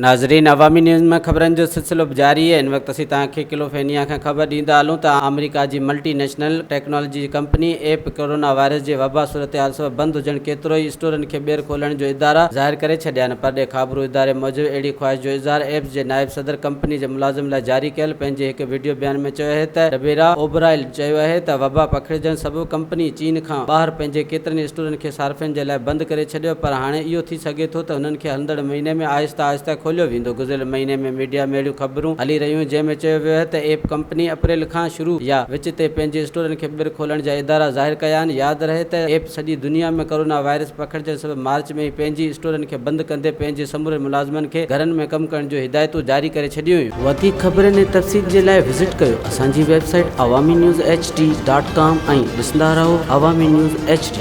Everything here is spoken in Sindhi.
ناظرين عوامي نيوز ۾ خبرن جو سلسلو به جاري آهي هن وقت اسين توهان کي ڪيليفورنيا کان خبر ڏيندا هلون ته آمريڪا جي ملٽي نيشنل ٽيڪنالاجي جي ڪمپني ايپ ڪورونا وائرس جي وبا صورتحال سبب بند هجڻ ڪيترو ئي اسٽورن کي ٻيهر کولڻ جو ادارا ظاهر ڪري ڇڏيا آهن پرڏيهه خابرو اداري موجب اهڙي خواهش جو اظهار ايپس جي نائب صدر ڪمپني جي ملازم لاء جاري ڪيل پنهنجي هڪ وڊيو بيان ۾ چيو آهي ته ڊبيرا اوبرائل چيو آهي ته وبا پکڙجڻ سبب ڪمپني چين کان ٻاهر پنهنجي ڪيترن ئي اسٽورن کي صارفين جي لاء بند ڪري ڇڏيو پر هاڻي اهو ٿي سگهي ٿو ته انهن کي هلندڙ مهيني ۾ آهستي آهستي کوليو ويندو. گذريل مهيني ۾ ميڊيا ۾ اهڙيون خبرون هلي رهيون هيون جنهن ۾ چيو ويو آهي ته ايپ ڪمپني اپريل کان شروع يا وچ تي پنهنجي اسٽورن کي ٻيهر کولڻ جا ادارا ظاهر ڪيا آهن. ياد رهي ته ايپ سڄي دنيا ۾ ڪورونا وائرس پکڙجڻ سبب مارچ ۾ ئي پنهنجي اسٽورن کي بند ڪندي پنهنجي سمورن ملازمن کي گهرن ۾ ڪم ڪرڻ جون هدايتون جاري ڪري ڇڏيون هيون. وڌيڪ خبرن ۽ تفصيل جي لاء وزٽ ڪيو اسان جي website Awami news H D dot com ۽ ڏسندا رهو عوامي نيوز ايڇ ڊي.